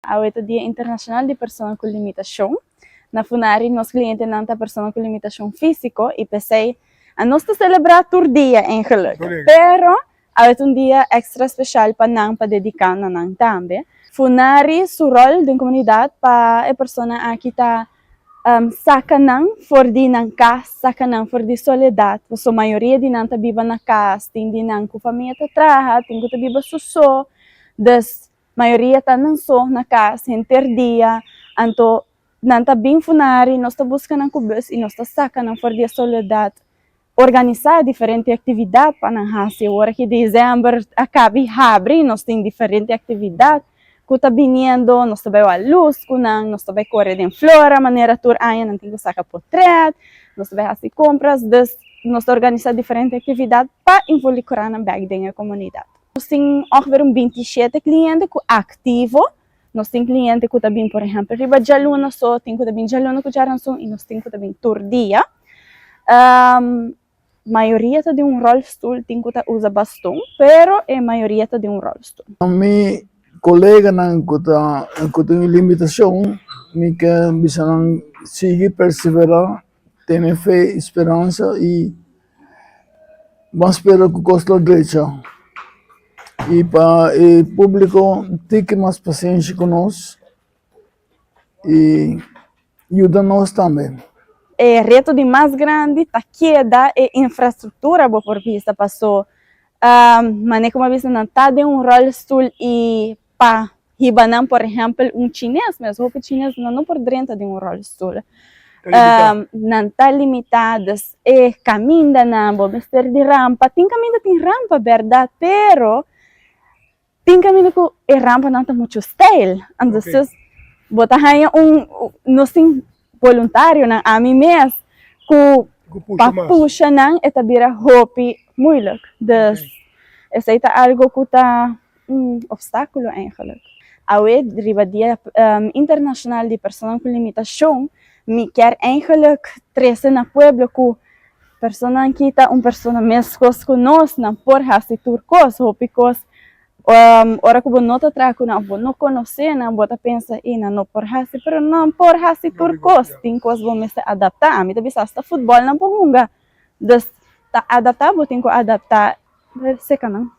Awe ta Dia Internashonal di Persona ku Limitashon. Na Funari nos klientenan ta persona ku limitashon físiko i p'esei anos ta selebrá tur dia eigenlijk. Pero awe ta un dia èkstra speshal pa nan pa dediká na nan tambe. Funari su ròl den komunidat pa e persona aki ta saka nan for di nan kas, saka nan for di soledat, pasobra mayoria di nan ta biba na kas, tin di nan ku famia ta traha, tin ku ta biba su so. Dus Mayoria ta nan so na kas henter dia, anto nan ta bin Funari, nos ta buska nan ku bus i nos ta saka nan for di e soledat. Organisá diferente aktividat pa nan hasi. Ora ki desèmber a kabi habri, nos tin diferente aktividat ku ta biniendo, nos ta bai wak lus ku nan, nos ta bai kore den flora manera tur aña nan tin ku saka potrèt, nos ta bai hasi kompras, dus nos ta organisá diferente aktividat pa involukrá nan bèk den e komunidat. Nos tin ongeveer un 27 cliente cu activo. Nos tin cliente cu ta bin, por ehempel, riba djaluna so, tin cu ta bin djaluna cu djaranson y nos tin cu ta bin tur dia. Mayoria ta den un rolstoel, tin cu ta usa baston, pero e mayoria ta den un rolstoel. Mi coleganan cu ta cu tin limitacion, mi ke bisa nan sigui persevera, tene fe y speransa y. Bo a spera ku kos lo drecha i pa e públiko tiki mas pasenshi ku nos i yuda nos tambe. E reto di mas grandi ta keda e infrastruktura bo por bisa paso manera ku bo a bisa nan ta den un ròlstul i pa hiba nan por ehempel un chines mes hopi chines nan no por drenta den un rolstoel nan ta limita dus e camindanan bo mester di rampa tin caminda tin rampa berdad pero tin caminda cu e rampanan ta mucho steil entonces bo ta haya un nos tin voluntarionan ami mes cu pa pusha nan e ta bira hopi moeilijk dus esey ta algo cu ta un obstáculo eigenlijk. Awe riba Dia Internacional di Personanan cu Limitacion mi kier eigenlijk trece na pueblo cu personanan ki ta un persona mescos cu nos, nan por haci tur cos, hopi cos. Ora cu bo no ta traha cu nan of bo no conoce nan, bo ta pensa ey nan no por haci, pero nan por haci tur cos, tin cos bo mester adapta. Ami ta bisa hasta futbol nan por hunga, dus ta adapta bo tin cu adapta seca nan.